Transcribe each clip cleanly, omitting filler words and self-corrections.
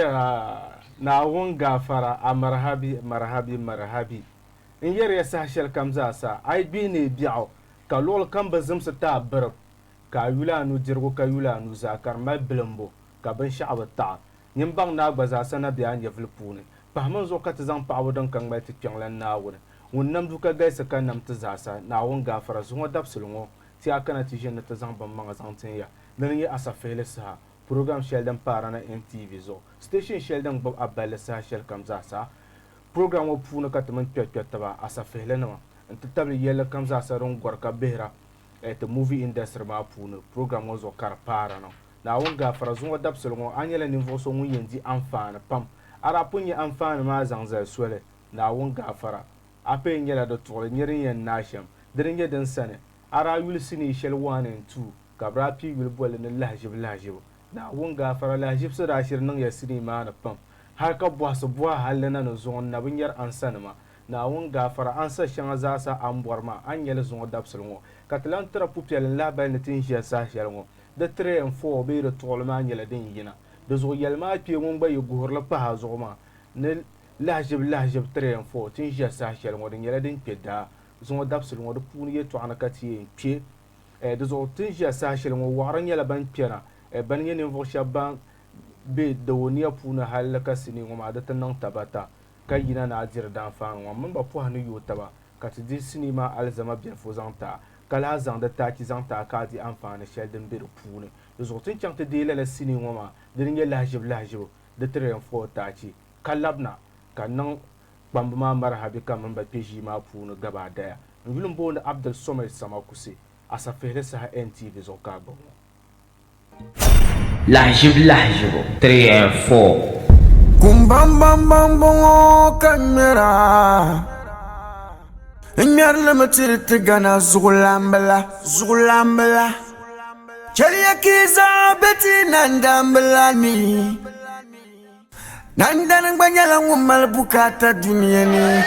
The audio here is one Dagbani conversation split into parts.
Aya! Naawuni gaafara, a marhabi, marhabi, marhabi. N yɛri ya saha shɛlikam zaasa, a yi gbihi neei biɛɣu, ka luɣili kam bi zimsi ti a birib, ka a yuli a nudirigu ka yuli a nuzaa ka di mali bilimbu, ka binshɛɣu bi taɣi. Nyin baŋ ni a gba zaasa na be a nyɛvili puuni. Pahimi n zuɣu ka ti zaŋ paɣibu din ka ŋmali ti kpiɔŋlan Naawuni ŋun nam du ka galisi ka nam ti zaasa, Naawuni gaafara zuŋɔ dabisili ŋɔ, ti a kana ti ʒini ni ti zaŋ bimmaŋa zaŋ tin ya. Dini n-nyɛ Asafihili saha, program shɛli din paara na NTV zuɣu, station shɛli din gbubi a balli saha shɛli kam zaasa. Program ŋɔ puuni ka ti mini kpɛrikpɛri taba, Asafihilinima, n-ti tabili yɛlli kam zaasa din gɔri ka bihira ti movie industry maa puuni program ŋɔ zuɣu ka di paara na. Naawuni gaafara zuŋɔ dabisili ŋɔ, a nyɛla ninvuɣ so ŋun yɛn di anfaani pam. A daa pun nya anfaani maa zaŋ zali soli. Naawuni gaafara, a pay nyɛla di tuɣili nyɛ din yɛn naai shɛm. Dini n-nyɛ din sani, a daa yuli sinii shɛli 1 and 2 ka bɛ daa pii yuli bolli ni lahiʒibu lahiʒibu. Naawuni gaafara, lahiʒibisi daa shiri niŋya sinii maa ni pam, hal ka bɔhisi bɔhi halli na ni zuŋɔ n na bi nyari ansanima. Naawuni gaafara, ansa shɛŋa zaasa a ni bɔri maa, a ni nya li zuŋɔ dabisili ŋɔ. Ka ti lan tira pupiɛlli lahibali ni ti ni ʒiya saha shɛli ŋɔ. Di 3 and 4 bee di tuɣili maa nyɛla din yina. Di zuɣu yɛli maa kpee ŋun gba yi guhiri li pahi a zuɣu maa ni lahiʒibu lahiʒibu 3 and 4 ti ni ʒiya saha shɛli ŋɔ di nyɛla din kpe daa zuŋɔ dabisili ŋɔ di puuni yɛltɔɣa ni ka ti yɛn kpe. Di zuɣu ti ni ʒiya saha shɛli ŋɔ waɣiri nyɛla ban kpɛna bani nyɛ ninvuɣ shɛba ban be dawoniya puuni hali ka sinii ŋɔ maa di ti niŋ tabata ka yina ni a diri daanfaani ŋɔ mini ba pɔhi ni yooi taba ka ti di sinii maa alizama biɛlifu zaŋ ti a ka lahi zaŋ di taachi zaŋ ti a ka a di anfaani shɛli din be di puuni. Di zuɣu ti ni chaŋ ti deei lala sinii ŋɔ maa dini nyɛ lahiʒibu lahiʒibu di 3 and 4 taachi ka labina ka niŋ kpamba maa marihabi ka mini ba kpe ʒii maa puuni gabaadaya. N yuli m-booni Abdul Somad Samakuse, Asafihili saha NTV zuɣu ka a gbubi ŋɔ. Lahiʒibu lahiʒibu 3 and 4. Kumbambambam bɔŋɔ ka n ŋmɛra N ŋmɛri li mi tiri ti Ghana zuɣulambila zuɣulambila Chɛliya ka yi zaa be ti nandambila ni Nandani gba nyɛla ŋun mali bukaata dunia ni.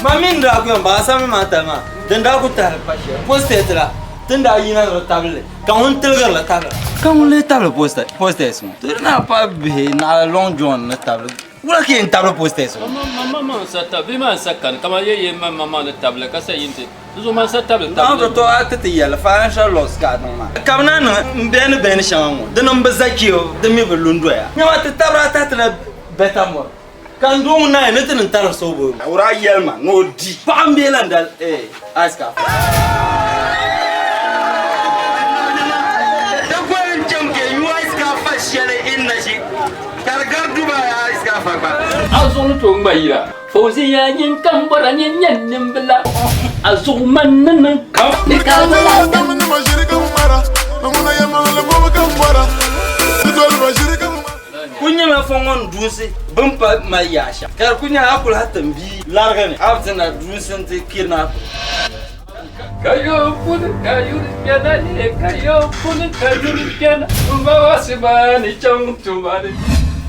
Ma mini daa ku yɛn baŋ asami maa tali maa din daa ku tahili pa shɛli postɛs la tin daa yina ni di tabili ka ŋun tiligiri li tabila. Ka ŋun lee tabili postɛs ŋɔ ti di naa pa bihi naɣila Long John ni tabili wula ka yɛn tabili postɛs ŋɔ. Ma ma n sa tabili bee maa n sa kani kamani yɛ yɛ ma ma ma ni tabili ka sa yin ti di zuɣu man sa tabili tabili. To a ti ti yɛli financial loss ka a niŋ maa ka bi naan niŋ n bɛni bɛni shɛŋa ŋɔ di niŋ bi za kpe di mi bi lu n doya nyama ti tabiri a tahi ti na better more ka n doo ŋun naai ni ti niŋ tarifi so bo o daa yɛli ma ni o di paɣa n bee lan dali eh ice ka da goli n chaŋ kpe yu ice ka fa shɛli in na ʒi ka di gari Dubai ice ka fa gba. A zuɣu ni tooi ŋma yila. Fauziya nyin kam bɔra nyin nyɛ nimbila a zuɣu man ni niŋ kam. Ku nyɛla fɔŋ ŋɔ ni duunsi bini pa mali yaɣa shɛm ka di ku nyɛla a kuli ha tim bia larigi ni a bi ti na duunsi nti kidnap o. Ka yo puni ka yuri kpɛna ye ka yo puni ka yuri kpɛna m ba wa simani chaŋ tuma ni.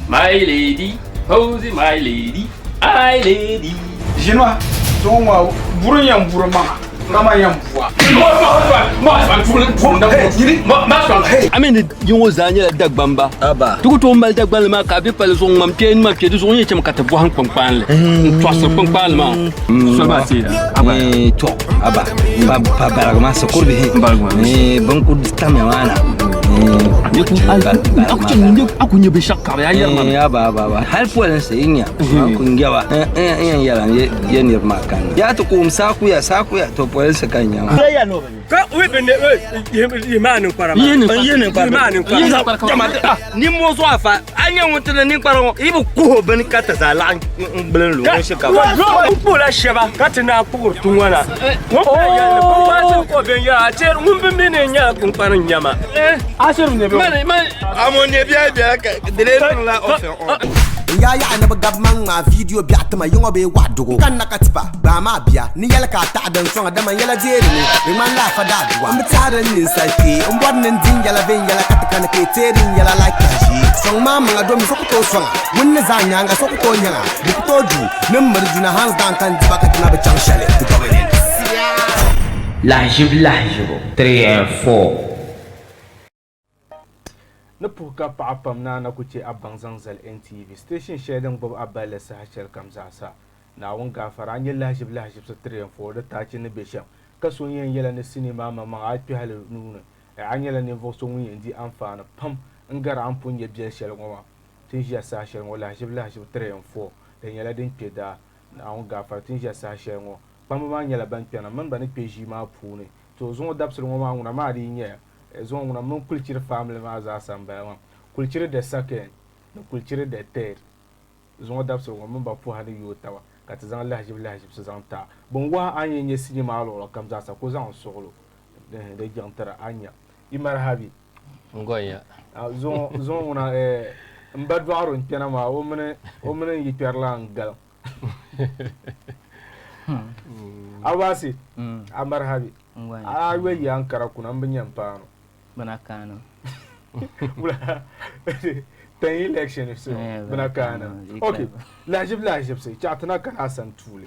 My lady, Posey my lady, I lady. Ʒinua, zuŋɔ ŋɔ buri n-yɛn buri maŋa ka man yɛn bua. A mi ni yi ŋɔ zaa nyɛla Dagbamba. Ti ku tooi mali Dagbanli maa ka a be palli zuɣu ŋ-ŋmam kpee n-ŋmam kpee di zuɣu n-yɛn chami ka ti bɔhim kpunkpaanli n-tɔɣisiri kpunkpaanli maa soli maa teera. To aba pa baligi maa shikuru bihi bɛn ku tamya maa na. A ku nya binshɛɣu ka bɛ yaa yɛri ma mi. Aba aba aba hali polinsi yi nya a ku ŋmɛba n yɛn yɛla n yɛ niriba maa kanna yaa ti kuum saakuya saakuya to polinsi ka n nya maa. Ka wi bi ne yi maa ninkpara maa. N yihi ninkpara maa. Nimmoo zuɣu afa a nyɛ ŋun ti ni ninkpara ŋɔ yi bi kuhi o bini ka ti zaa laɣim n gbuli n lu ŋun shikaba. N kpuɣila shɛba ka ti naa kpuɣiri ti ŋɔ na. Ŋun pa yɛli ni kpunkpansi n kpuɣi binyɛra a teeri ŋun bi mi ni n nyɛla kpunkpani n nyɛma. Amo ne biɛla biɛla ka di lee niŋla off and on. N yaa yaɣi ni bi gabi ma ŋmaa viidiyo biɛɣu tima yiŋɔ bee waɣa dugu ka n na ka tipa baa maa bia ni yɛli ka a taɣi din sɔŋa dama n yɛla deeri mi di ŋmanila afa daadua n bi tɛhiri n ninsal kpee n bɔri ni n di n yɛla viɛnyɛla ka ti kani ka yi teeri n yɛla like kaʒee sɔŋ maa maŋa domi so ku tooi sɔŋa ŋun ni zaa nyaaŋa so ku tooi nyaŋa bɛ ku tooi du ni m miri duna hands down ka n diba ka ti na bi chaŋ shɛli. Lahiʒibu lahiʒibu 3 and 4. Ni puhi ka paɣa pam ni a na ku chɛ a baŋ zaŋ zali NTV station shɛli din gbubi a balli saha shɛli kam zaasa. Naawuni gaafara a nyɛ lahiʒibu lahiʒibisi 3 and 4 di taachi ni be shɛm ka so n-yɛn yɛla ni sinii maa maŋmaŋa a kpɛhili nuu ni. A nyɛla ninvuɣ so ŋun yɛn di anfaani pam n-gari a ni pun nyɛ biɛli shɛli ŋɔ maa. Ti ni ʒiya saha shɛli ŋɔ lahiʒibu lahiʒibu 3 and 4 di nyɛla din kpe daa. Naawuni gaafara ti ni ʒiya saha shɛli ŋɔ kpamba maa nyɛla ban kpɛna mini ba ni kpe ʒii maa puuni. To zuŋɔ dabisili ŋɔ maa ŋuna maa dii nyɛya zuŋɔ ŋuna mini Kulichiri family maa zaasa m-bala maa. Kulichiri the second ni Kulichiri the third. Zuŋɔ dabisili ŋɔ mini ba puha ni yooi taba ka ti zaŋ lahiʒibu lahiʒibisi zaŋ ti a. Bɛ ni wahi a ni yɛn nya sinii maa luɣili kam zaasa ku zaŋ suɣilo di jiŋ tiri a nya. Yi marhabi. N-gɔnya. Zuŋɔ ŋuna m ba dɔɣiro n-kpɛna maa o mini n yikpɛrilana n-galim. Abaasi, a marhabi. A yoli ya n-kara kuna m bi nya m-paano. Bina kaano. Wula tan election so bina kaano. Ok, lahiʒibu lahiʒibisi chaɣ ti na kana a sani tuuli.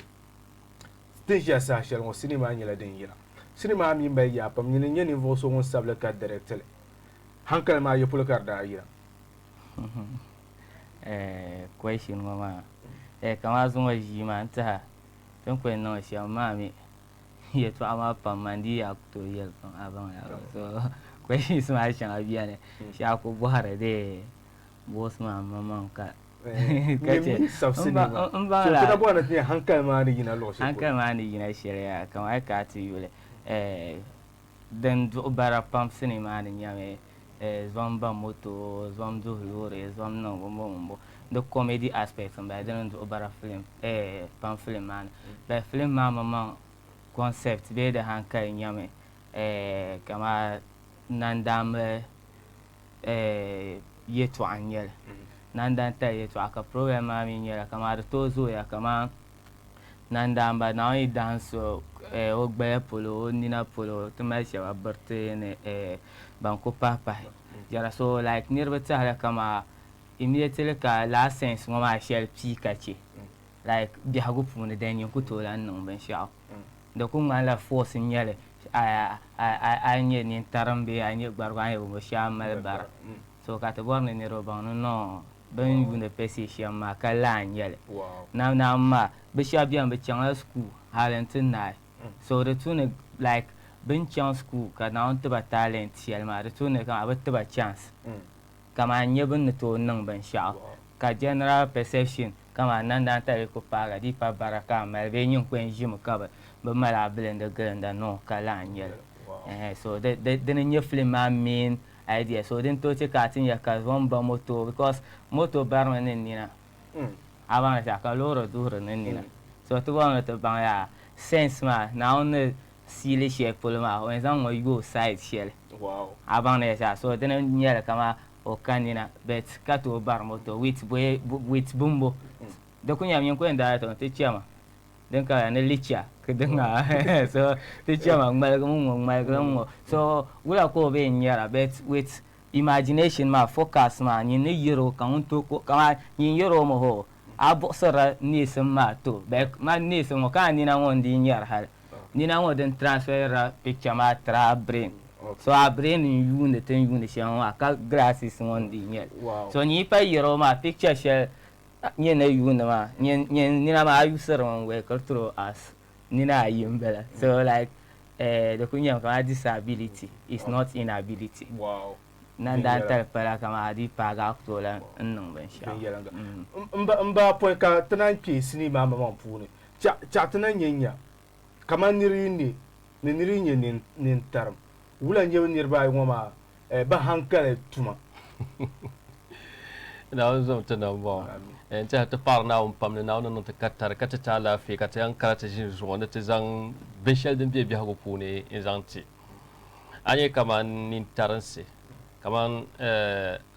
Ti ni ʒiya saha shɛli ŋɔ sinii maa nyɛla din yina. Sinii maa mi mali yaa pam, nyini n-nyɛ ninvuɣ so ŋun sabili ka direct li. Hankali maa yi polo ka di daa yina? Question ŋɔ maa, kaman zuŋɔ ʒii maa n-tɛha ti ni kuli niŋ shɛm maa mi yɛltɔɣa maa pam man dii yaa ku tooi yɛli pam a baŋ ya so questions maa shɛŋa beni shɛŋa ku bɔhiri dee boss maa maŋmaŋ ka ka chɛ n baŋ la hankali maa ni yina luɣ shɛli hankali maa ni yina shɛli yaa kaman a yi kana ti yuli din duɣi bara pam sinii maa ni nyɛmi zom ba moto zom duhi loori zom niŋ bɔmbɔ bɔmbɔ di comedy aspect n bala dini n duɣi bara film pam film maa ni but film maa maŋmaŋ concept bee di hankali nyɛmi kamani nandaamba yɛltɔɣa n nyɛli nandantali yɛltɔɣa ka problem maa mi nyɛla kamani di tooi zooya kamani Nandaamba Naawuni yi dahim so o gbaya polo o nina polo ti mali shɛba biriti ni ban ku pahi pahi jɛra so like niriba tɛhila kaman immediately ka lala sense ŋɔ maa shɛli pii ka che like biɛhigu puuni then nyin ku tooi lahi niŋ binshɛɣu di ku ŋmanila force n-nyɛ li a yi nyɛ nintarim bee a yi nyɛ gbarigu a yi nyɛ bɔmbɔ shee a mali bara so ka ti bɔri ni niriba baŋ ni noo Bɛ ni yuuni Pɛsia shɛm maa ka laa n-nyɛ li. Naawuni maa, bɛ shɛba beni bɛ chaŋla school hali nti naai. So di tu ni like bɛ ni chaŋ school ka Naawuni ti ba talent shɛli maa di tu ni kaman bɛ ti ba chance kaman n-nyɛ bɛ ni tooi niŋ binshɛɣu ka general perception kaman nandaantali ku paagi a dii pa bara ka a mali bee nyin ku yɛn ʒimi ka bɛ mali a bilindi gilinda no ka laa n-nyɛ li. So dini n-nyɛ film maa main idea so din tooi che ka a ti nya ka zom ba moto because moto barimi ni nina a baŋ ni ka loori duhiri ni nina so ti bɔri ni ti baŋ yaa sense maa Naawuni ni siili shɛli polo maa o yɛn zaŋ ŋɔ yooi side shɛli a baŋ ni yɛli so dini n nyɛli kaman o ka nina but ka tooi bari moto with with bimbo di ku nyɛmi nyin ku yɛn daai ti chɛma Din ka ni licha ka di ŋa so ti chɛma ŋmaligimi ŋ-ŋɔ ŋmaligimi ŋ-ŋɔ so wula ka o bee n-nyɛra but with imagination maa focus maa nyin ni yiri o ka ŋun tooi kaman nyin yiri o mi hoo a buɣisirila neesim maa ti o but man neesim ŋɔ ka a nina ŋɔ n-dii nyɛri hali nina ŋɔ din transferila picture maa tiri a brain so a brain n-yuundi ti ni yuundi shɛli ŋɔ maa ka glasses ŋɔ n-dii nyɛli so nyin yi pa yiri o maa picture shɛli Nyɛ ni yuuni maa nyɛ nina maa a yusiri mi n-workiri through us nina ayi m-bala so like di kuli nyɛmi kamani disability is not inability nandaantali pala kamani a dii paagi a ku tooi lahi niŋ binshɛɣu. M ba pɔi ka ti naan kpe sinii maa maŋmaŋ puuni chaɣ ti na nyɛ nya kamani nir yi ne ni nir yi nyɛ nintarim wula n-nyɛ bɛ niriba ayi ŋɔ maa bɛ hankali tuma. Naawuni zom ti nambɔɣu. N tɛha ti paɣiri Naawuni pam ni Naawuni ni niŋ ti katari ka ti ti alaafee ka ti yan kana ti ʒini zuɣu ni ti zaŋ binshɛli din be biɛhigu puuni n-zaŋ ti. A nya kaman nintarinsi, kaman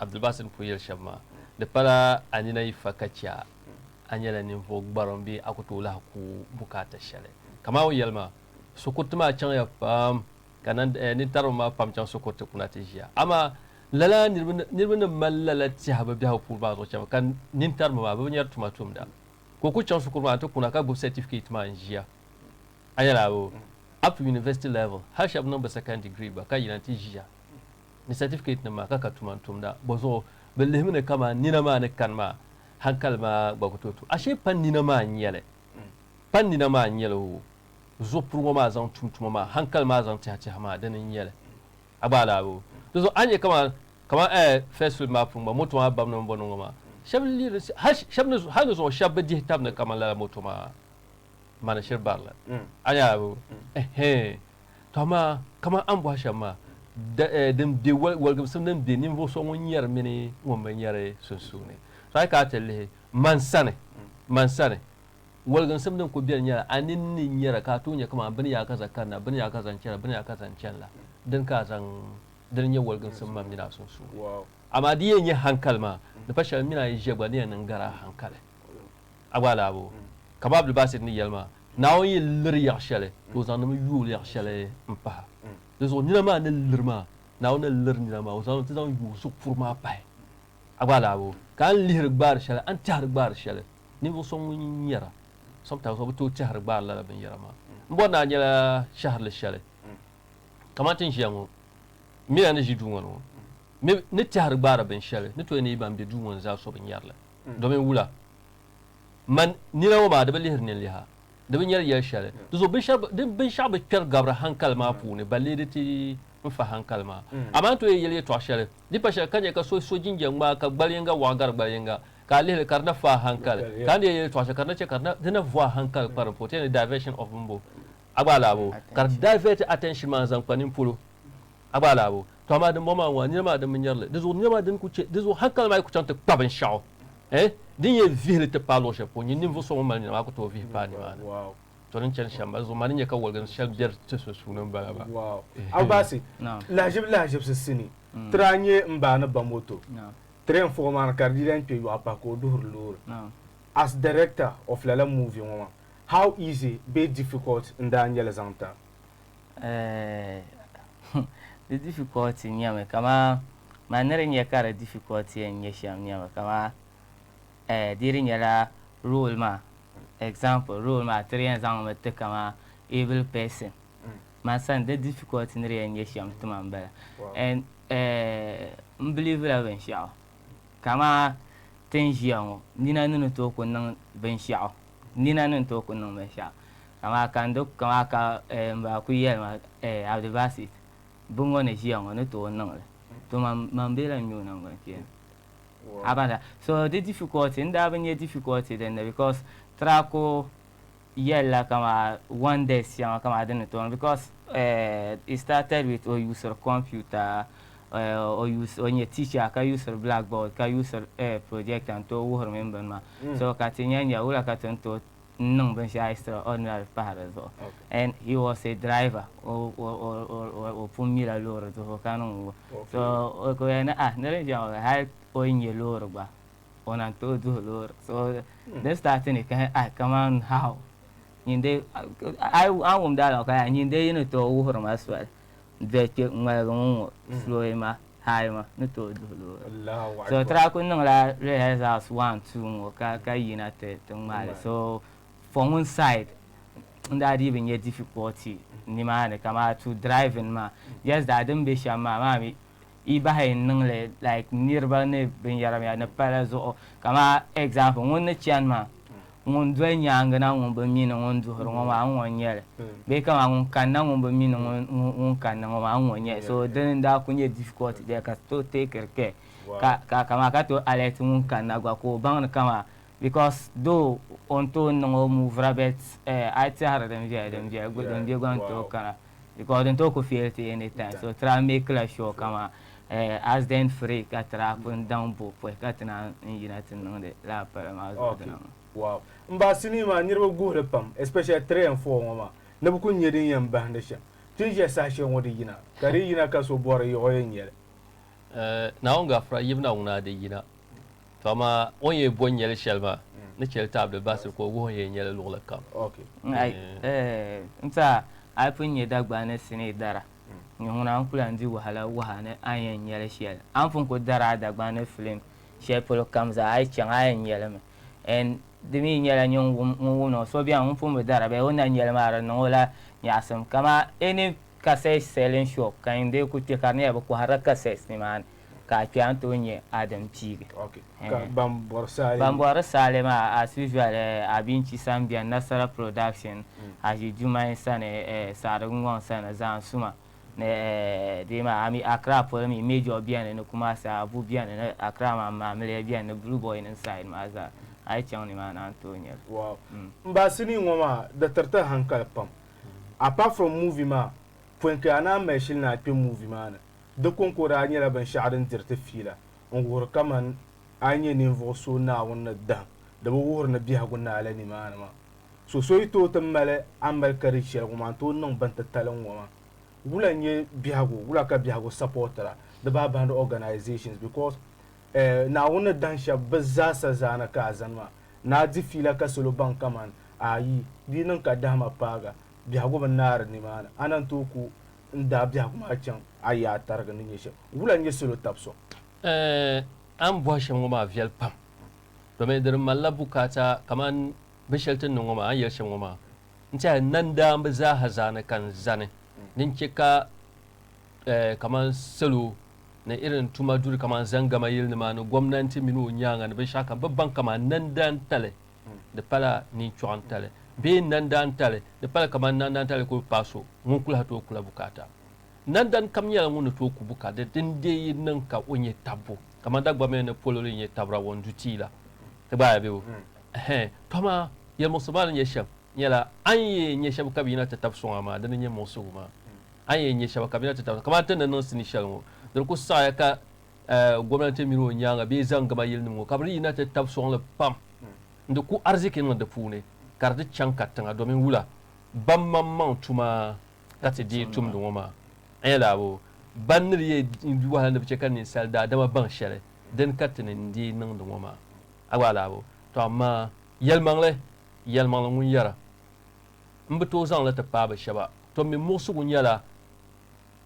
Abdulbasit ni pun yɛli shɛm maa, di pala a nina yi fa ka chɛ a, a nyɛla ninvuɣ gbariŋ bee a ku tooi lahi ku bukaata shɛli. Kaman o ni yɛli maa, sukuriti maa chaŋya pam ka nintariba maa pam chaŋ sukuriti kuna ti ʒiya. Amaa lala niriba ni mali lala tɛha bɛ biɛhigu puuni maa zuɣu chɛmi ka nintariba maa bɛ bi nyari tuma tumda. Ka o ku chaŋ shikuru maa nti kuna ka gbubi certificate maa n-ʒiya. A nyɛla a bo? Up to university level, hali shɛba niŋ bɛ second degree gba ka yina nti ʒiya ni certificate nim maa ka ka tuma n-tumda. Bɔzuɣu bɛ lihimi ni kaman nina maa ni kani maa hankali maa gba ku tooi tum. Ashee pa nina maa n-nyɛ li. Pa nina maa n-nyɛ li oo. Zuɣupuri ŋɔ maa zaŋ tum tuma maa, hankali maa zaŋ tɛha tɛha maa, dini n-nyɛ li. A gba alahi o. Di zuɣu a ni nya kaman, kaman eh first film maa puuni gba moto maa babu ni bɔni ŋɔ maa, shɛba lihiri hali shɛba ni hali ni zuɣu shɛba bi dihi tab ni kaman lala moto maa mani shiri bari la. A nya alahi o. Ɛhɛn. To amaa kaman a ni bɔhi shɛm maa, da eh din be waligimsim din be ninvuɣ so ŋun nyari mini ŋun bi nyari sunsuuni. So a yi kana ti lihi man sani, man sani, Waliginsim din kuli beni nyɛla a nini ni nyara ka a tooi nya kaman bini yaa ka za kanna, bini yaa ka zaŋ chana, bini yaa ka zaŋ chani la, dini ka a zaŋ dini n-nyɛ waliginsim man mini a sunsuuni. Amaa di yɛn nyɛ hankali maa, di pa shɛli mini a yi ʒiya gba di yɛn niŋ gari a hankali. A gba alaabo, kaman Abdulbasit ni yɛli maa, Naawuni yi liri yaɣ shɛli, to o zaŋdimi yooi yaɣ shɛli m-pahi. Di zuɣu nina maa ni liri maa, Naawuni ni liri nina maa, o zaŋmi ti zaŋ yooi zuɣupuri maa pahi. A gba alaabo, ka a ni lihiri gbaari shɛli, a ni tɛhiri gbaari shɛli, Ninvuɣ so ŋun nyara, sometimes o bi tooi tɛhiri gbaari lala binyɛra maa. M bɔri ni a nyɛla shɛhirili shɛli kamani ti ni ʒiya ŋɔ mina ni ʒi duu ŋɔ ni ŋɔ mi ni tɛhiri gbaari binshɛli ni tooi ni yi ban be duu ŋɔ ni zaa so bi nyari li. Domin wula? Man nina ŋɔ maa di bi lihiri ninliha, di bi nyari yɛl shɛli. Di zuɣu binshɛɣu bi kpɛri gabiri hankali maa puuni balee di ti n fa hankali maa. Amaa n tooi yɛli yɛtɔɣ shɛli di pa shɛli ka nya ka so so jinjɛm ŋmaa ka gbali yinga waɣa gari gbali yinga ka a lihili ka di na fa a hankali, ka a ni yɛn yɛli tɔɣ shɛli ka di na chɛ ka di na vo a hankali kparim puhi, ti yɛn ni diversion of m-bo a gba alaabo, ka di divert attention maa n-zaŋ kpa nini polo a gba alaabo. Tɔ amaa dimbɔŋɔ maa ŋɔ, nina maa din bi nyari li, di zuɣu nina maa din ku chɛ, di zuɣu hankali maa yi ku chaŋ ti kpa binshɛɣu, eh, din yɛn vihi li ti paai luɣ shɛli polo, nyini ninvuɣ so ŋun mali nina maa ku tooi vihi paai nimaani. Tɔ din chani shɛm ba, di zuɣu mani n-nyɛ ka waligim shɛli bɛri ti sunsuuni m-bala maa. Wow. Abaasi, lahiʒibu lahiʒibisi sinii, ti daa nyɛ m ba ni ba moto. Train fɔɔ maa ni ka di lahi kpe yɔɣu pahi ka o duhiri loori. As director of lala movie ŋɔ maa, how easy bee difficult n-daa nyɛ li zaŋ ti a? Di difficulty nyɛmi kaman man ni di nya ka di difficulty yɛn nyɛ shɛm nyɛmi kaman di di nyɛla role maa example role maa ti di yɛn zaŋmi ti kaman able person Man sani di difficulty ni di yɛn nyɛ shɛm ti ma m-bala. And m believe la binshɛɣu kaman ti ni ʒiya ŋɔ nina ni ni tooi ku niŋ binshɛɣu nina ni ni tooi ku niŋ binshɛɣu kaman ka n di kaman ka m ba kuli yɛli ma Abdulbasit bini ŋɔ ni ʒiya ŋɔ ni tooi niŋ li to man bee lahi ŋme o naŋgban kpeeni abada. So di difficulty n daa bi nya difficulty din ni because Traco yɛlila kaman one desk shɛŋa kaman din ni tooi because it started with o usiri computer o use o nyɛ teacher ka usiri blackboard ka usiri projector n tooi wuhiri mini bini maa so ka ti nya nya wula ka ti ni tooi niŋ binshɛɣu extraordinary pahi di zuɣu and he was a driver o o o pun mila loori duhibu ka niŋ ŋɔ so o yɛli ni ah ni din ʒiya ŋɔ hali o yi nya loori gba o na tooi duhi loori so din start ni ka ah kaman how nyin dee a wum daa ka nyin dee yi ni tooi wuhiri ma soli doli kpe ŋmaligi ŋɔ ŋɔ slow ma high ma ni tooi duhi loori so ti daa kuli niŋla rehearsals 1 2 ŋɔ ka ka yina ti ti ŋmaali so for ŋun side n daa dii bi nya difficulty nimaani kaman to driving maa just that din be shɛm maa maa mi yi bahi n niŋ li like niriba ni binyɛra binyɛra ni pala zuɣu kaman example ŋun ni chani maa ŋun doli nyaangi na ŋun bi mi ni ŋun duhiri ŋɔ maa ŋ-ŋɔ n-nyɛ li bee kaman ŋun kanna ŋun bi mi ni ŋun kanna ŋɔ maa ŋ-ŋɔ n-nyɛ li so dini n-daa kuli nyɛ difficulty there ka ti tooi take care ka kaman ka tooi alert ŋun kanna gba ka o baŋ ni kaman because though o ni tooi niŋ o move-ra but a yi tɛhiri din viɛli din viɛli din be gba n-tooi kana. Because din tooi ku fail ti anytime so try make la sure kaman accident free ka try ku daŋ bo pɔi ka ti naan yina ti niŋdi lala pala maa zuɣu dina maa. Wow. M ba sinii maa niriba guhili pam especially 3 and 4 ŋɔ maa ni bɛ ku nya din yɛn bahindi shɛm. Ti ni ʒiya saha shɛli ŋɔ di yina ka di yina ka so bɔri yiɣi o yɛn nyɛli. Naawuni gafura yibu na ŋuna di yina. To amaa o ni yɛn bo n-nyɛli shɛli maa ni chɛli ti Abdulbasir ka o wuhi o ni yɛn nyɛli luɣili kam. N tiɛha a yi pun nyɛ Dagbani ni sinii dara, nyɛ ŋuna n-ku lan di wahala waha ni a ni yɛn nyɛli shɛli. A ni pun ku dari a Dagbani ni filim shɛli polo kam zaa, a yi chaŋ a yɛn nyɛli mi. And Di mi nyɛla nyin ŋun wumdi ŋɔ, so beni ŋun pun bi dara bee o ni na nyɛli maa di niŋ o la nyaɣisim. Kaman any cassette selling shop ka nyin dee ku kpe ka di nyɛla bɛ kɔhirila cassettes nimaani ka a kpe a ni tooi nya a din piigi. Ka ban bɔri saali Ban bɔri saali maa as usual Abinchi sani beni, Nasara Production, Haji Jumai sani, Saɣidigu ŋɔŋ sani, Zaansuma. Ni dee maa a mi Accra polo mi Major beni ni Kumasi Abu beni ni Accra maa Mamile beni ni Blue Boy nim side maa zaa a yi chaŋ nimaani a ni tooi nyɛli. Wow. M ba sinii ŋɔ maa di tiriti hankali pam. Apart from movie maa, pɔi ka a naan mali shili ni a kpe movie maa ni, di kɔŋko daa nyɛla binshɛɣu din diri ti fiila n-wuhiri kaman a yi nyɛ ninvuɣ so Naawuni ni dahim, di bi wuhiri ni biɛhigu naala nimaani maa. So so yi tooi ti mali a ni mali courage shɛli ŋɔ maa n-tooi niŋ bin titali ŋ-ŋɔ maa. Wula n-nyɛ biɛhigu? Wula ka biɛhigu supportira di bahi bahindi organizations? Because eh, Naawuni ni dahin shɛba bɛ zaasa zaani ka a zani maa. Ni a di fiila ka salo baŋ kaman ayi, di yi niŋ ka dahima paaga, biɛhigu bi naari nimaani. A na ni tooi ku n-daa biɛhigu maa chaŋ a yaa tarigi ni nyɛ shɛm. Wula n-nyɛ salo tabi sɔŋ? Eh, a ni bɔhi shɛm ŋɔ maa viɛli pam. Domin di di malila bukaata kaman Binshɛli ti ni niŋ ŋɔ maa, a ni yɛli shɛm ŋɔ maa, n tɛha nandaamba zaaha zaani ka n zani din chɛ ka kaman salo ni irin tuma duri kaman zaŋgama yilinima ni gomnanti mini o nyaaŋa ni binshɛɣu kam bi baŋ kaman nandaantali di pala ninchɔɣintali bee nandaantali di pala kaman nandaantali kuli paai so ŋun kuli lahi tooi kula bukaata. Nandan kam nyɛla ŋun ni tooi ku bukaata din dee yi niŋ ka o nyɛ tabbu kaman Dagbamaya ni polo li nyɛ tabira wɔndu tia la. Ti gbaaya bee? Ɛhɛn, tɔ amaa yɛlimuɣisigu maa ni nyɛ shɛm nyɛla a ni yɛn nya shɛba ka bɛ yina ti tabi sɔŋ a maa, dini n-nyɛ muɣisigu maa. A ni yɛn nya shɛba ka bɛ yina ti tabi kamani ti ni niŋ sinii shɛli ŋɔ, di di ku saɣiya ka gomnanti mini o nyaaŋa bee zaŋgama yilinim ŋɔ ka bɛ di yina ti tabi sɔŋ li pam n-di ku ariziki niŋ di puuni ka di ti chaŋ katiŋa domin wula ban maŋmaŋ tuma ka ti dii tumdi ŋɔ maa. A nya laabo ban ni di yɛn di wahala ni bɛ chɛ ka ninsal daadama baŋ shɛli dini ka ti ni n-dii niŋdi ŋɔ maa. A gba alaabo. To amaa yɛlimaŋli, yɛlimaŋli ŋun yɛra, M bi tooi zaŋ li ti paai bi shɛba. To mi muɣisigu nyɛla,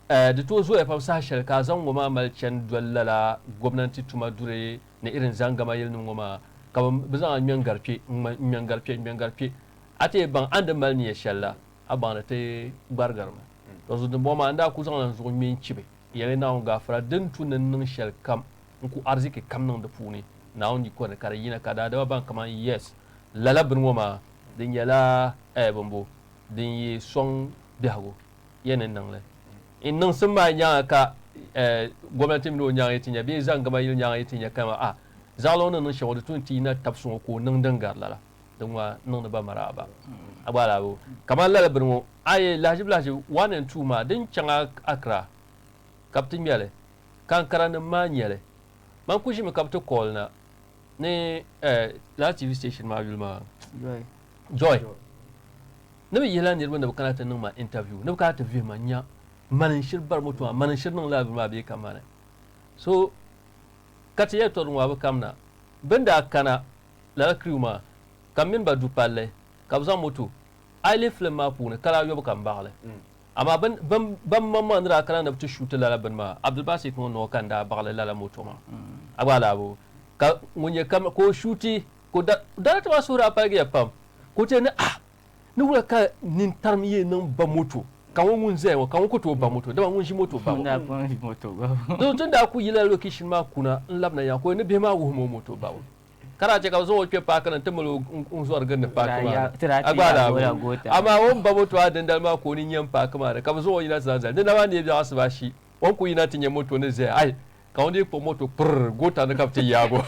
eh, di tooi zooya pam saha shɛli ka a zaŋ ŋɔ maa mali chani doli lala gomnanti tuma duri ni irin zaŋgama yilinim ŋɔ maa ka bɛ zaŋ a ŋme n-gari kpe, ŋ-ŋme n-gari kpe, ŋ-ŋme n-gari kpe. A ti yɛn baŋ a ni di mali nia shɛli la, a baŋ ni ti gbarigirimi. To zuɣu dimbɔŋɔ maa, n daa ku zaŋla n zuɣu ŋme n-chibi yɛli Naawuni gaafara din tu ni n niŋ shɛli kam n ku ariziki kam niŋ di puuni Naawuni yiko ni ka di yina ka daadama baŋ kaman yes lala bini ŋɔ maa di nyɛla eh bimbo din yi sɔŋ biɛhigu ya ni niŋ li. N niŋsim maa nyaaŋa ka eh gomnanti mini o nyaaŋa yi ti nya bee zaŋgama yili nyaaŋa yi ti nya kaman ah zaɣila o ni niŋ shɛm ŋɔ di tu nti yina tabisi ŋɔ ka o niŋ din gari lala din ŋɔ niŋdi ba maraaba. A gba alaabo kaman lala bini ŋɔ a yi lahiʒibu lahiʒibu 1 and 2 maa din chaŋ Accra ka bɛ ti ŋmɛli Kankaranim maa nyɛli. Man ku ʒimi ka bɛ ti call na ni eh, lala TV station maa yuli maa Joy. Joy. Ni bɛ yihila niriba ni bɛ kana ti niŋ ma interview, ni bɛ kana ti vihi ma nya mani n-shiri bari moto maa, mani n-shiri niŋ lala bini maa bee ka mani. So ka ti yɛli tɔ di ŋɔ a bi kamina. Bɛ ni daa kana lala crew maa ka m mini ba du palli ka bɛ zaŋ moto a yi lihi film maa puuni kala ayɔbu ka m baɣili. Amaa ban maŋmaŋ ni daa kana ni bɛ ti shuuti lala bini maa, Abdulbasit ŋɔ noo ka n daa baɣili lala moto maa. A gba alaabo ka ŋun nyɛ ka o shuuti ka o director maa suhu daa paligiya pam ka o ti yɛli ni ah ni wula ka nintarim yɛn niŋ ba moto ka ŋɔ ŋun zaya ŋɔ ka ŋɔ ku tooi ba moto dama ŋun ʒi moto ba Ŋun daa pun ʒi moto babu. Di zuɣu ti ni daa ku yi lala location maa kuna n-labina yaha ka o yɛli ni bihi maa wuhimi o moto babu. Ka daa chɛ ka bɛ zaŋ o kpe paaki ni nti mali o n-zɔri gindi paaki maa ni. A gba alabu. Amaa o ni ba moto maa dindali maa ka o ni nyam paaki maa ni, ka bɛ zaŋ o yina ti zaŋ zali. Di naba neei biɛɣu asibashi, o ni kul yina ti nya moto ni zaya, ai, ka ŋun dii kpuɣi moto kpirr goota ni ka bɛ ti yaag o.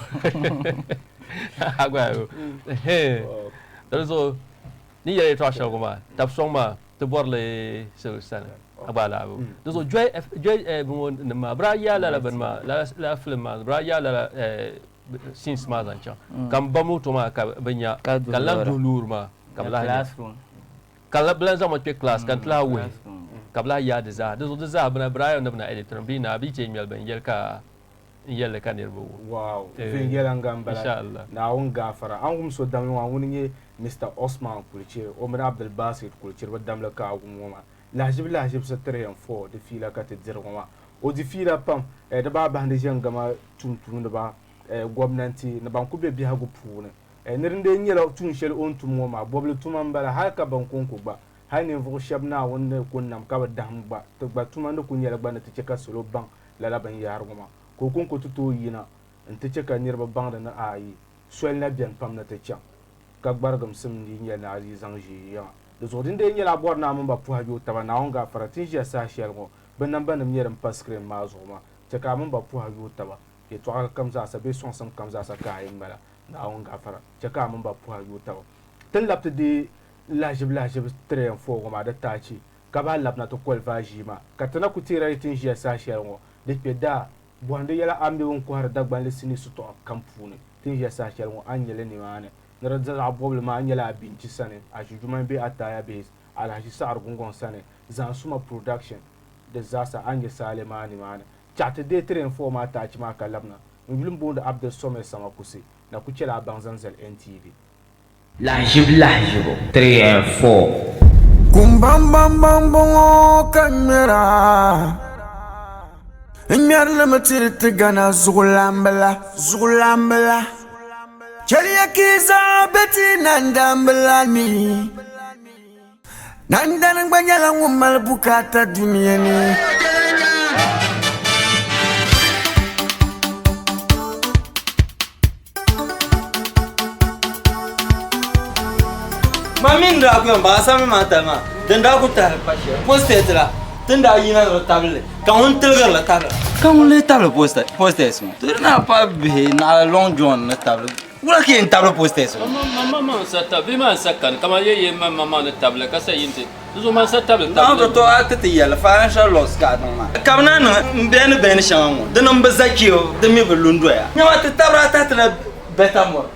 A gba alabu. Ɛhɛn. Di zuɣu ni yɛli yɛtɔɣ shɛli ŋɔ maa, tab sɔŋ maa ti bɔri li salo sani. A gba alabu. Di zuɣu Joy, Joy, eh, bini ŋɔ nim maa, bɛ daa yaai lala bini maa, lala film maa, bɛ daa yaai lala, eh, scenes maa zaŋ chaŋ ka n ba moto maa ka bi nya ka n lahi duhi loori maa ka bi lahi nya ka bi lahi zaŋ ma kpɛ class ka n ti lahi wuhi ka bi lahi yaai di zaa di zuɣu di zaa bina Brian ni bi na editiri mi bee naa bɛ yi ti yɛn ŋmɛli bin yɛli ka n yɛlli ka niriba wum. Wow viɛnyɛliŋga m-bala Naawuni gaafara a ni wum so damli ŋɔ ŋuni n-nyɛ Mister Osman Kulichiri o mini Abdulbasit Kulichiri bɛ damli ka a wum ŋɔ maa lahiʒibu lahiʒibisi 3 and 4 di fiila ka ti diri ŋɔ maa o di fiila pam di baa bahindi ʒɛŋgama tumtumdiba, gomnanti ni ban kuli be biɛhigu puuni. Ni din dee nyɛla tuun shɛli o ni tum ŋɔ maa, bɔbili tuma m-bala, hal ka ban kɔŋko gba, hal ninvuɣ shɛb Naawuni ni ku nam ka bɛ dahim gba, ti gba tuma ni ku nyɛla gba ni ti chɛ ka salo baŋ lala binyahiri ŋɔ maa, ka o kɔŋko ti tooi yina nti chɛ ka niriba baŋdi ni ayi, soli na beni pam ni ti chaŋ, ka gbarigimsim yi nyɛ ni a yi zaŋ ʒi yi yiŋa. Di zuɣu din dee nyɛla a bɔri ni a mini ba puhi yo taba Naawuni gaafara ti ni ʒiya saha shɛli ŋɔ, bɛ nambanima nyɛ din pa screen maa zuɣu maa, chɛ ka a mini ba puhi yo taba yɛtɔɣa kam zaasa bee sɔŋsim kam zaasa ka a yi mala Naawuni gaafara, chɛ ka a mini ba puhi yo taba. Ti ni labi ti deei lahiʒibu lahiʒibu 3 and 4 ŋɔ maa di taachi ka bahi labina ti qualify ʒii maa ka ti na ku teera yi ti ni ʒiya saha shɛli ŋɔ di kpe daa bɔhindi yɛla a ni be bɛn kɔhiri Dagbanli sinii sitɔɣu kam puuni ti ni ʒiya saha shɛli ŋɔ a ni nyɛ li nimaani ni di zaɣ bɔbili maa nyɛla abinchi sani aʒijumani bee ataaya bihi alahichi saɣiri gungɔŋ sani Zansuma production di zaasa a ni nyɛ saali maa nimaani Chaɣ ti deei 3 and 4 maa taachi maa ka labina n yuli m-booni Abdul Somɛ Samakusi na ku chɛla a baŋ zaŋ zali NTV. Lahiʒibu lahiʒibu 3 and 4. Kumbambambam bɔŋɔ ka n ŋmɛra N ŋmɛri li mi tiri ti Ghana zuɣulambila zuɣulambila Chɛliya ka yi zaa be ti nandambila ni Nandani gba nyɛla ŋun mali bukaata dunia ni. Ma mini daa ku yɛn baŋ asami maa tali maa din daa ku tahili pa shɛli posters la tin daa yina ni di tabili ka ŋun tiligiri li tabila. Ka ŋun lee tabili posters ŋɔ di naa pa bihi naɣila Long John ni tabili wula ka yɛn tabili posters ŋɔ. Ma ma n sa tabili bee maa n sa kani kamani yɛ yɛ ma ma maa ni tabili ka sa yin ti di zuɣu man sa tabili tabili. Naawuni to a ti ti yɛli financial loss ka a niŋ maa ka bɛ naan niŋ n bɛni bɛni shɛŋa ŋɔ di niŋ bi za kpe di mi bi lu n doya nyama ti tabiri a tahi ti la better more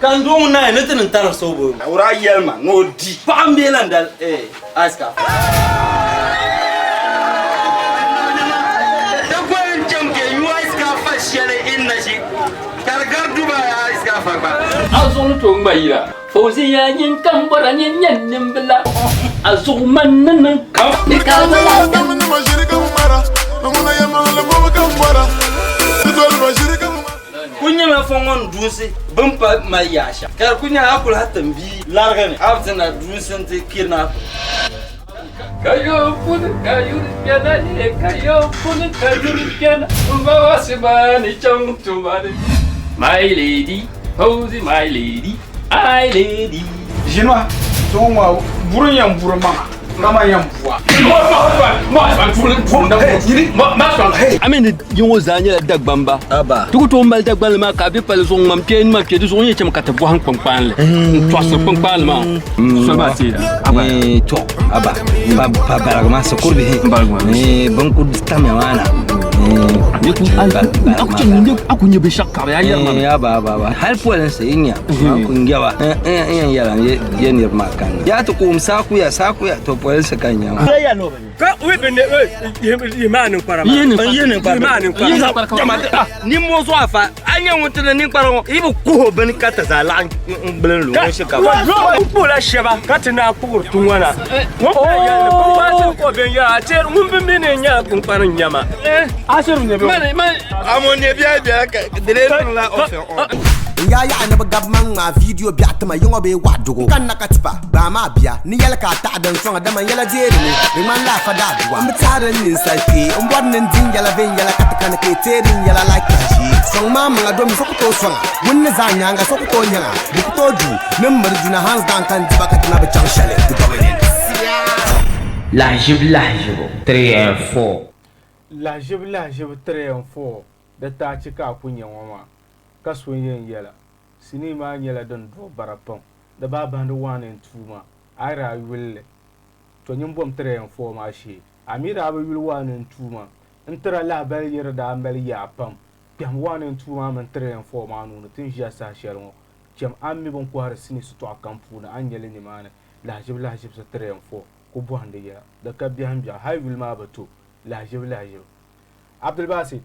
ka n doo ŋun naai ni ti niŋ tarifi so bɔ o daa yɛli ma ni o di paɣa m bee lan dali eh ice ka Ti goli n chaŋ kpe nyu ice ka fa shɛli in na ʒi ka di gari Dubai ice ka fa gba. A zuɣu ni tooi ŋma yila. Fauziya nyin kam bɔra nyin nyɛ nimbila a zuɣu man ni niŋ kam. Ku nyɛla fɔŋ ŋɔ ni duunsi bɛn pa mali yaɣ shɛm, ka di ku nyɛla a kuli ha tim bia larigi ni a bi ti na duunsi nti kirina a polo. Ka yo puni ka yuri kpɛna ye ka yo puni ka yuri kpɛna m ba wa simani chaŋ tuma ni. My lady, Posy my lady, I lady. Ʒinɔhi zuŋɔ ŋɔ buri n-yɛn buri maŋa ka man yɛn bua. A mi ni yi ŋɔ zaa nyɛla Dagbamba. Ti ku tooi mali Dagbanli maa ka a be palli zuɣu ŋmam kpee nima kpee di zuɣu n-yɛn chami ka ti bɔhim kpunkpaanli n-tɔɣisiri kpunkpaanli maa. Soli maa teeya. To aba pa baligi maa shikuru bihi bin ku tamya maa na. A ku nya binshɛɣu ka bɛ yaa yɛri ma mi. Aba aba aba hali polinsi yi nya a ku ŋmɛba n yɛn yɛla n yɛ niriba maa kanna yaa ti kuum saakuya saakuya to polinsi ka n nya maa. Ka o bi ne yi maa ninkpara maa. N yihi ninkpara. Nimmoo zuɣu afa a nyɛ ŋun ti ni ninkpara ŋɔ yi bi kuhi o bini ka ti zaa laɣim n gbuli n lu ŋun shi ka ba. N kpuɣila shɛba ka ti naan kpuɣiri ti ŋɔ na. Ŋun pa yɛli ni kpunkpansi ka o bɛn yɛra a cheeri ŋun bi mi ni n nyɛla kpunkpani n-nyɛ ma. Amu ne biɛla biɛla ka di lee niŋla off and on. N yaa yaɣi ni bi gabi ma ŋmaa viidiyo biɛɣu tima yiŋɔ bee waɣadugu. N kanna ka tipa gbaa maa bia ni yɛli ka a taɣi din sɔŋa dama n yɛla deeri mi di ŋmanila afa daadua. M bi tɛhiri n ninsal kpee m bɔri ni n di n yɛla viɛnyɛla ka ti kani ka yi teeri n yɛla like pahi ʒii. Sɔŋ maa maŋa domi so ku tooi sɔŋa ŋun ni zaa nyaaŋa so ku tooi nyaŋa bɛ ku tooi du ni m miri duna hands down ka n diba ka ti na bi chaŋ shɛli di dominance. Lahiʒibu lahiʒibu 3 and 4. Lahiʒibu lahiʒibu 3 and 4 di taachi ka a ku nya ŋɔ maa ka so n-yɛn yɛla. Sinii maa nyɛla din duɣi bara pam. Di bahi bahindi 1 and 2 maa, a yi daa yuli li, to nyin bom 3 and 4 maa shee. A mi daa bi yuli 1 and 2 maa, n tira lahabali yi di daa mali yaa pam. Kpɛhim 1 and 2 maa mini 3 and 4 maa nuu ni ti ni ʒiya saha shɛli ŋɔ. Cham a ni mi bɛ ni kɔhiri sinii sitɔɣu kam puuni, a ni nya li nimaani. Lahiʒibu lahiʒibisi 3 and 4 ku bɔhindi yɛla. Di ka biɛhim biɛɣu, hali yuli maa bi to. Lahiʒibu lahiʒibu. Abdulbasit,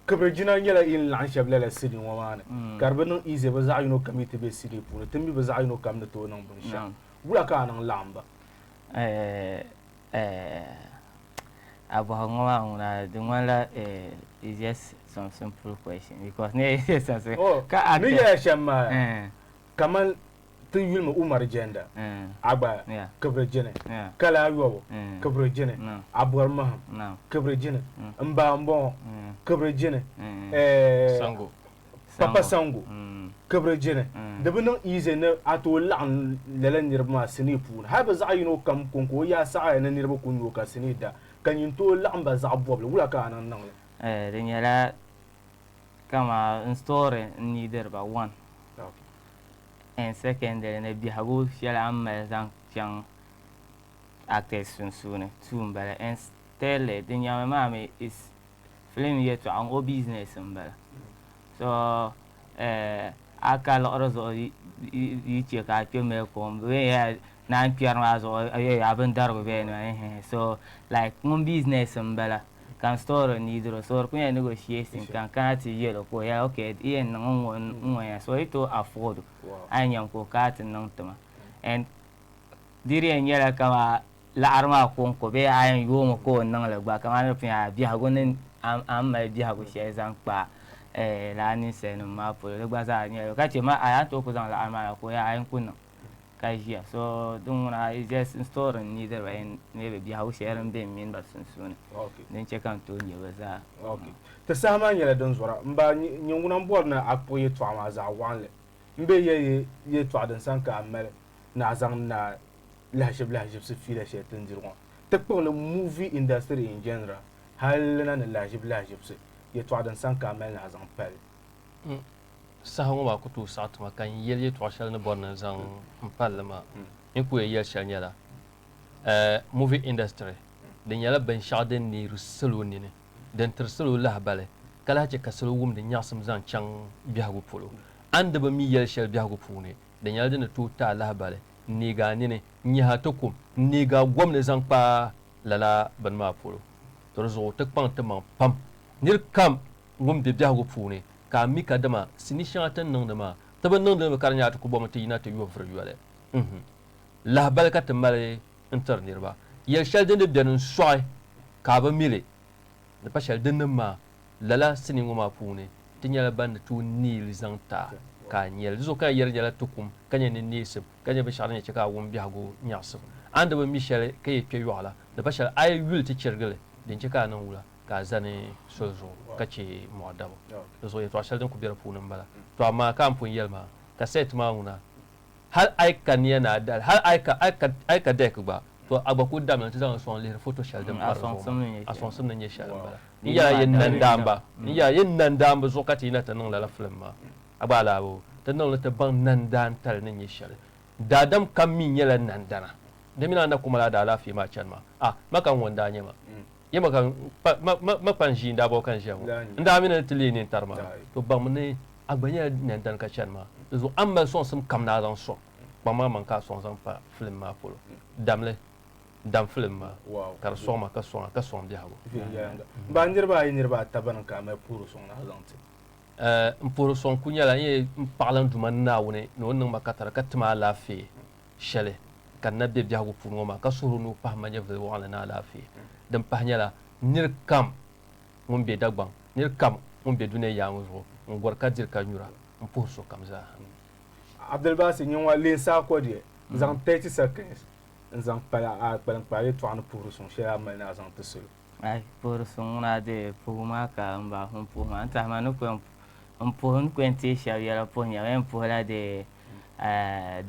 Kibiri jina nyɛla yi ni laɣim shɛba lala sinii ŋɔ maa ni ka di bi niŋ easy bɛ zaɣ yino kam yi ti be sinii puuni ti mi bɛ zaɣ yino kam ni tooi niŋ binshɛɣu. Wula ka a niŋ laɣim ba? A bɔhigu ŋɔ maa ŋuna di ŋmanila it's just some simple question because ni ka a ni yɛla shɛm maa. Kaman ti yulimi Umar Jɛnda, a gba kibiri jini, kala ayɔbu kibiri jini, a bɔri mahim kibiri jini, m ba m-bɔŋɔ kibiri jini, Papa Sango kibiri jini. Di bi niŋ easy ni a tooi laɣim lala niriba maa sinii puuni. Hali bɛ zaɣ yino kam kɔŋko o yaa saɣiya ni niriba ku nya o ka sinii da, ka nyin tooi laɣim ba zaɣ bɔbili. Wula ka a niŋ niŋ li? Di nyɛla kaman n story n neediri ba one. And secondly ni biɛhigu shɛli a ni mali zaŋ chaŋ actors sunsuuni two m bala and thirdly di nyami maa mi is film yɛltɔɣa o business m bala so a ka liɣiri zuɣu yi che ka a kpe Melcom bee ya naan kpɛri maa zuɣu a bindarigu bee ni so like ŋun business m bala Ka n story need o so di ku nyɛla negotiation ka n kana ti yɛl o ka o yɛli ok di yɛn niŋ n ŋɔ n ŋɔ ya so yi tooi afford o a yi nyam ka o kana ti niŋ ti ma and di di yɛn nyɛla kaman laɣiri maa kɔŋko bee a yɛn yoomi ka o niŋli gba kaman di pun nyɛla biɛhigu ni a ni mali biɛhigu shɛli zaŋ kpa lala ninsalinima maa polo di gba zaa nyɛla ka che ma a ni tooi ku zaŋ laɣiri maa na ka o yɛli a yɛn ku niŋ. Ka ʒiya so din ŋuna is just n story n neediri ba in maybe biɛhigu shɛli din be n mini ba sunsuuni din che ka n tooi nya bɛ zaa. Ok. Ti saha maa nyɛla din zɔra. M ba, nyin ŋuna m-bɔri ni a kpuɣi yɛtɔɣa maa zaɣ waɣinli. M be yɛli yɛtɔɣa din sani ka a mali ni a zaŋ na lahiʒibu lahiʒibisi fiila shɛli ti ni diri ŋɔ. Ti kpuɣili movie industry in general hali na ni lahiʒibu lahiʒibisi yɛtɔɣa din sani ka a mali ni a zaŋ pali. Saha ŋɔ maa ku tooi saɣi ti ma ka n yɛli yɛtɔɣ shɛli ni bɔri ni n zaŋ m pali li maa. N ku yɛn yɛli shɛli nyɛla, movie industry di nyɛla binshɛɣu din neeri salo nini, din tiri salo lahabali ka lahi che ka salo wumdi nyaɣisim zaŋ chaŋ biɛhigu polo. A ni di bi mi yɛli shɛli biɛhigu puuni, di nyɛla din ni tooi ti a lahabali n-neegi a nini, n-nyahi a ti kum, n-neegi a gom ni zaŋ kpa lala bini maa polo. To di zuɣu ti kpaŋ ti maŋ pam. Nir kam ŋun be biɛhigu puuni, ka a mi kadama sinii shɛŋa ti ni niŋdi maa, ti bi niŋdi li mi ka di nyɛla ti ku bɔmi ti yina ti yo vuri yoli. Unhun. Lahabali ka ti mali n-tiri niriba. Yɛl shɛli din di beni n-sɔɣi ka a bi mi li, di pa shɛli din niŋ maa, lala sinii ŋɔ maa puuni, ti nyɛla ban ni tooi neei li zaŋ ti a ka a nya li. Di zuɣu ka a yɛri nyɛla ti kum, ka nyɛ ni neesim, ka nyɛ binshɛɣu din yɛn chɛ ka a wum biɛhigu nyaɣisim. A ni di bi mi shɛli ka yi kpe yɔɣu la, di pa shɛli a yi yuli ti chirigi li, din chɛ ka a niŋ wula? Ka a zani soli zuɣu ka chɛ mɔɣu dabu. Di zuɣu yɛtɔɣ shɛli din kul be di puuni m-bala. Tɔ amaa ka a ni pun yɛli maa, ka sɛt maa ŋuna, hal a yi ka nia ni a dali, hal a yi ka, a yi ka, a yi ka dɛk gba, tɔ a gba kul damli nti zaŋ li sɔŋ lihiri foto shɛli din pa di zuɣu maa. A sɔŋsim ni nyɛ shɛli m-bala. N yɛla yi nandaamba, n yɛla yi nandaamba zuɣu ka ti yina ti niŋ lala filim maa. A gba alaabo, ti niŋ li ti baŋ nandaantali ni nyɛ shɛli. Daadam kam mi nyɛla nandana. Di mini a na ku mali a daalaafee maa chani maa, a, ma ka ŋɔ n-daa nyɛ ma. Ye ma ka pa, ma, ma, ma kpa n-ʒi n-daa bɔbu ka n-ʒiya ŋɔ. N daa mi ni ti leei nintari maa. To baŋmi ni a gba nyɛla nɛndani ka chani maa. Di zuɣu a ni mali sɔŋsim kam ni a zaŋ sɔŋ, kpaŋ maa maŋ ka a sɔŋ zaŋ pa filim maa polo. Damli, dam filim maa ka di sɔŋ ma ka sɔŋ a ka sɔŋ biɛhigu. Viɛnyɛliŋga. M ba niriba ayi niriba ata bani ka a mali puhiri suŋ ni a zaŋ ti. N puhiri suŋ kuli nyɛla n yɛn m paɣila n Duuma Naawuni ni o ni niŋ ma katara ka ti ma alaafee shɛli ka n na be biɛhigu puuni ŋɔ maa ka suhiri ni o pahi ma nyɛvili waɣinli ni alaafee. Din pahi nyɛla nir kam ŋun be Dagbaŋ, nir kam ŋun be dunia yaaŋa zuɣu n-gɔri ka diri ka nyura, m puhiri sokam zaa. Abdulbasi Nyingwa, Linsaa Kɔdiɛ, zaŋ 30 seconds n-zaŋ pali a kpaliŋkpaa yɛtɔɣa ni puhiri suŋ shɛli a mali ni a zaŋ ti salo. Ai, puhiri suŋ ŋuna dee puhigu maa ka m ba n puhi maa. N tɛhi ma ni ku yɛn n puhi n ni ku yɛn teei shɛba yɛla puhi nyɛla yɛn puhila dee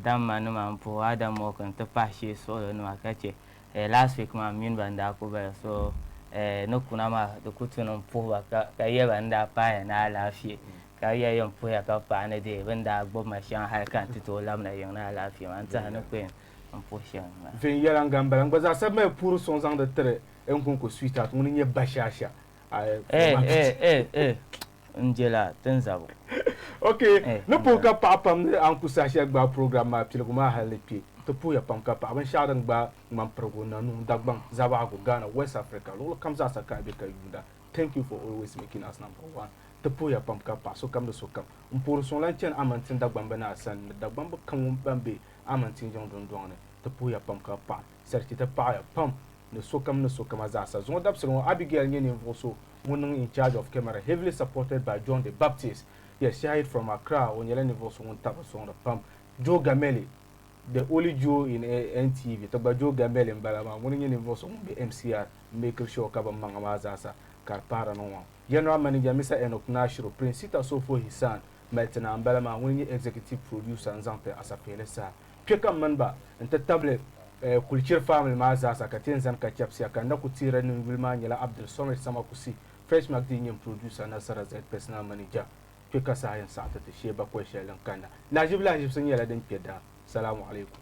damma nima n puhi Adam Mork n ti pahi shee suɣulo nima ka che last week maa m mini ba n daa ku bala so ni kuna maa di ku tu ni n puhi ba ka yɛli ba n daa paaya ni alaafee ka yɛli yɛn puhiya ka paɣi ni dee bɛ ni daa gbubi ma shɛŋa hali ka n ti tooi labina yiŋ ni alaafee maa n tɛhi ni ku yɛn n puhi shɛli m-bala. Viɛnyɛliŋga m-bala. N gba zaa sa mali puhiri suŋ zaŋdi tiri Nkunku sweetheart ŋuni n-nyɛ Bashasha. Eh eh eh eh n je la tin zabu. Ok, ni puhi ka paɣa pam ni a ni ku saha shɛli gbaai program maa piligu maa hali ni kpe. Ti puhiya pam ka paɣa binshɛɣu din gbaai ŋmanpirigu, Nanuŋ, Dagbaŋ, Zabaɣigu, Ghana, West Africa, luɣili kam zaasa ka a be ka yuunda. Thank you for always making us number one. Ti puhiya pam ka paɣa sokam ni sokam. M puhiri suŋ lan chani Amantin Dagbamba ni a sani ni Dagbamba kam ban be Amantin yiŋ dundɔŋ ni. Ti puhiya pam ka paɣa Sarki ti paɣiya pam ni sokam ni sokama zaasa. Zuŋɔ dabisili ŋɔ, Abigail nyɛ ninvuɣ so ŋun niŋ in charge of camera, heavily supported by John the Baptist. Yes, Shahid from Accra, o nyɛla ninvuɣ so ŋun tabiri sɔŋdi pam. Joe Gameli, the only Joe in NTV, ti gba Joe Gameli m-bala maa, ŋuni n-nyɛ ninvuɣ so ŋun be MCR m-make sure ka bɛ maŋa maa zaasa ka di pahiri niŋ ŋɔ. General Manager Mr. Enoch Nashiru, Prince Sita Sofo Hisan mali ti naa m-bala maa, ŋuni n-nyɛ Executive Producer n-zaŋ ti Asafihili saha. Kpe ka m mini ba nti tabili Kulichiri family maa zaasa ka ti yɛn zani ka chɛbisiya ka n na ku teeri ni n yuli maa nyɛla Abdul Somid Samakusi, Fresh McD n-nyɛ m producer, Nasara Z personal manager. Kpe ka saha yɛn saɣi ti ti shee bakɔi shɛli din kanna. Lahiʒibu lahiʒibisi nyɛla din kpe daa. Salamu alaikum.